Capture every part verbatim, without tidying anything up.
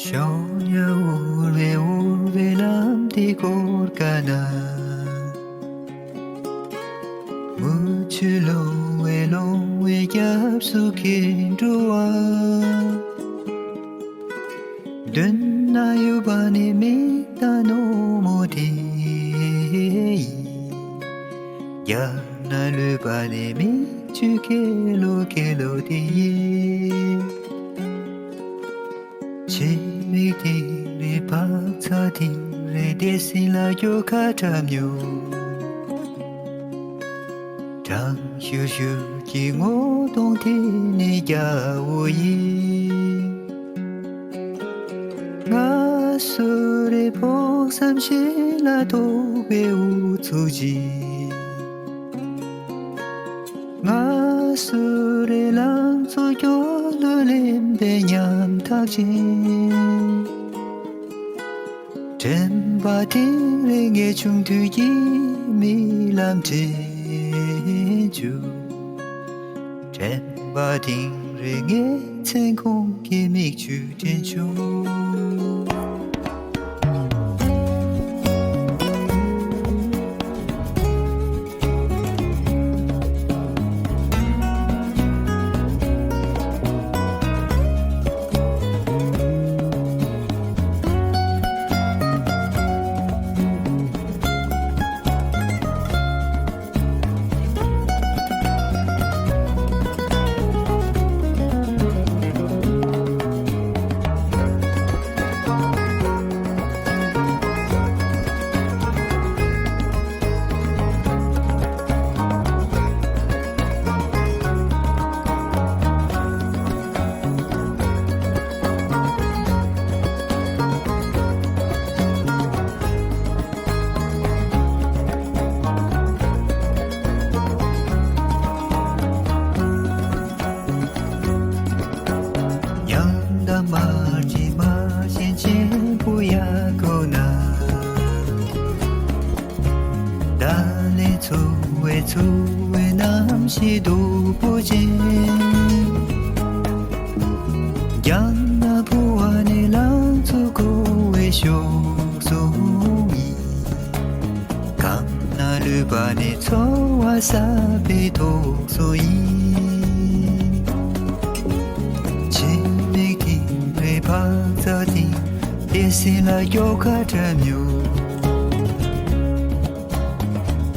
ཞོགས་ཉ་འུར་བའི་འུར་བའི་ལམ་དེ་སྐོར་ག་ན། མུ་ཆུ་ལོང་བའི་ལོང་བའི་སྐྱབས་སུ་ཁྱེད་འགྲོ་བ། མདུན་ན་ཡོད་པ་ནི་མིག་དང་རྣོ་མོ་དེ་ཡིན། རྒྱབ་ན་ལུས་པ་ནི་མིག་ཆུ་ཁེ་ལོ་ཁེ་ལོ་དེ་ཡིན། ཕྱི་མིག་ཐིང་རེ་བག་ཚ་ཐིང་རེ་བདེ་སྲིད་ལ་སྐྱོ་ཁ་ཁྲ་མྱོང་། གྲང་ཤུར་ཤུར་གྱི་ངོ་གདོང་དེ་ནི་རྒྱལ་པོ་ཡིན། ང་སུ་རེ་ཕོག་བསམ་ཤེས་ལ་དོག་པའི་འུ་ཚུགས་ཅིང་། ང་སུ་རེ་ལང་ཚོ་སྐྱོ་ལོ་ལེན་པའི་ཉམ་ཐག་ཅིང་། དྲན་པ་དེ་རེ་ངའི་ཆུང་དུས་ཀྱི་རྨི་ལམ་དྲན་བཅུག་དྲན་པ་དེ་རེ་ངའི་མཚན་གུང་གི་མིག་ཆུ་དྲན་བཅུག་ཉང་དང་མར་གྱི་མ་ཤེས་ཆེན་པོ་ཡ་གོ་ན། ད་ལས་འཚོ་བའི་འཚོ་བའི་རྣམ་ཤེས་སྡུག་པོ་ཅན། རྒྱང་ན་ཕུ་བ་ནས་ལང་ཚོ་འཁོར་བའི་གཤོག་ཟུང་ཡིན། གང་ན་ལུས་པ་ནས་འཚོ་བ་ཟབ་པའི་ཐོག་སོ་ཡིན། ཕྱི་མིག་ཐིང་རེ་བག་ཚ་ཐིང་དེ་སྲིད་ལ་སྐྱོ་ཁ་ཁྲ་མྱོང་།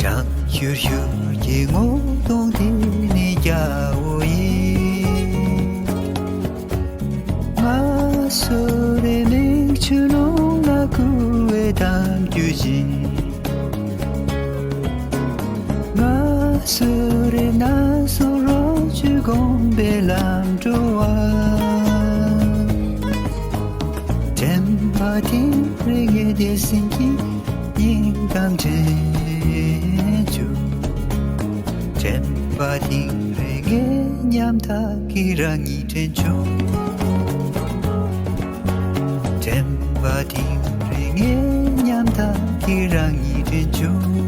གྲང་ཤུར་ཤུར་གྱི་ངོ་གདོང་དེ་ནི་རྒྱལ་པོ་ཡིན། ང་སུ་རེ་མིག་ཆུ་ཀླུང་ལ་བསྐུར་བའི་གཏམ་རྒྱུད་བཞིན། ང་སུ་རེ་ན་སུ་རོ་ཆུ་དགོན་པའི་ལམ་འགྲོ་བ། དྲན་པ་དེ་རེ་ངའི་བདེ་སྲིད་ཀྱི་སྙིང་གཏམ་དྲན་བཅུག་དྲན་པ་དེ་རེ་ངའི་ཉམ་ཐག་གི་རང་ཉིད་དྲན་བཅུག་དྲན་པ་དེ་རེ་ངའི་ཉམ་ཐག་གི་རང་ཉིད་དྲན་བཅུག